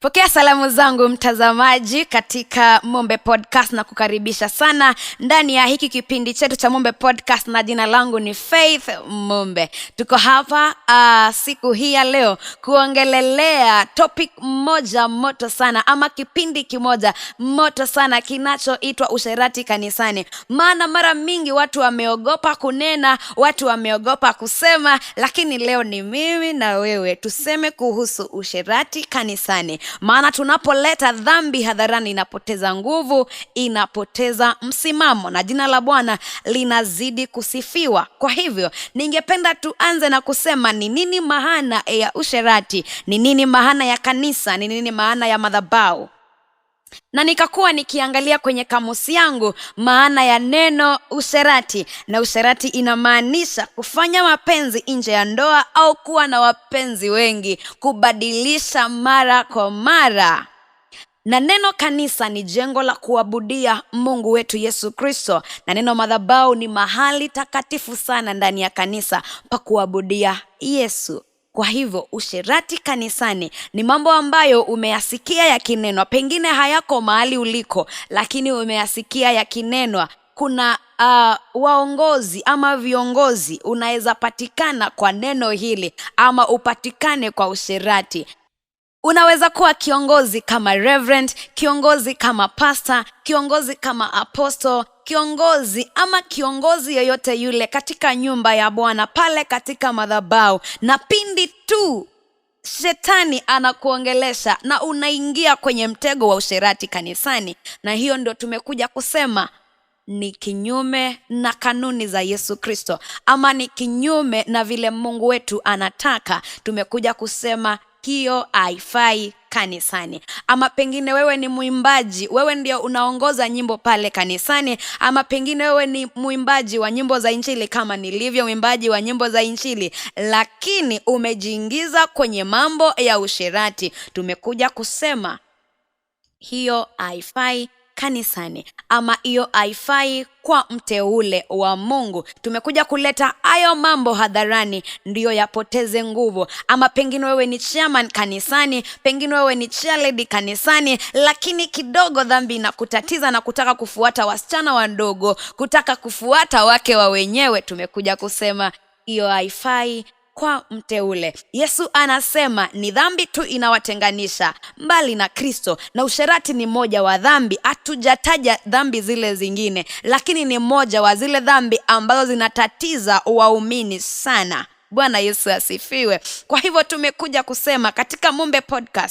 Pokea salamu zangu mtazamaji katika Mumbe Podcast na kukaribisha sana ndani ya hiki kipindi chetu cha Mumbe Podcast, na jina langu ni Faith Mumbe. Tuko hapa siku hii ya leo kuongelelea topic moja moto sana, ama kipindi kimoja moto sana kinachoitwa usherati kanisani. Maana mara mingi watu wameogopa kunena, watu wameogopa kusema, lakini leo ni mimi na wewe tuseme kuhusu usherati kanisani. Maana tunapoleta dhambi hadharani inapoteza nguvu, inapoteza msimamo, na jina la Bwana linazidi kusifiwa. Kwa hivyo ningependa tuanze na kusema ni nini maana ya usherati, ni nini maana ya kanisa, ni nini maana ya madhabahu. Na nikakuwa nikiangalia kwenye kamusi yangu maana ya neno usherati, na usherati inamaanisha kufanya mapenzi nje ya ndoa au kuwa na wapenzi wengi, kubadilisha mara kwa mara. Na neno kanisa ni jengo la kuabudia Mungu wetu Yesu Kristo, na neno madhabahu ni mahali takatifu sana ndani ya kanisa pa kuabudia Yesu. Kwa hivyo usherati kanisani ni mambo ambayo umeyasikia yakinenwa, pengine hayako mahali uliko, lakini umeyasikia yakinenwa. Kuna waongozi ama viongozi unaweza patikana kwa neno hili ama upatikane kwa usherati. Unaweza kuwa kiongozi kama reverend, kiongozi kama pastor, kiongozi kama apostle, kiongozi ama kiongozi yoyote yule katika nyumba ya Bwana, pale katika madhabahu, na pindi tu shetani anakuongelesha na unaingia kwenye mtego wa usherati kanisani. Na hiyo ndio tumekuja kusema ni kinyume na kanuni za Yesu Kristo, ama ni kinyume na vile Mungu wetu anataka. Tumekuja kusema hiyo haifai kanisani. Ama pengine wewe ni mwimbaji, wewe ndio unaongoza nyimbo pale kanisani, ama pengine wewe ni mwimbaji wa nyimbo za Injili kama nilivyo mwimbaji wa nyimbo za Injili, lakini umejiingiza kwenye mambo ya usherati. Tumekuja kusema hiyo haifai kanisani, ama hiyo haifai kwa mteule wa Mungu. Tumekuja kuleta hayo mambo hadharani ndiyo yapoteze nguvu. Ama pengine wewe ni chairman kanisani, pengine wewe ni chairlady kanisani, lakini kidogo dhambi inakutatiza na kutaka kufuata wasichana wadogo, kutaka kufuata wake wa wenyewe. Tumekuja kusema hiyo haifai kwa mteule. Yesu anasema ni dhambi tu inawatenganisha mbali na Kristo, na usherati ni moja wa dhambi. Hatujataja dhambi zile zingine, lakini ni moja wa zile dhambi ambazo zinatatiza waumini sana. Bwana Yesu asifiwe. Kwa hivyo tumekuja kusema katika Mumbe Podcast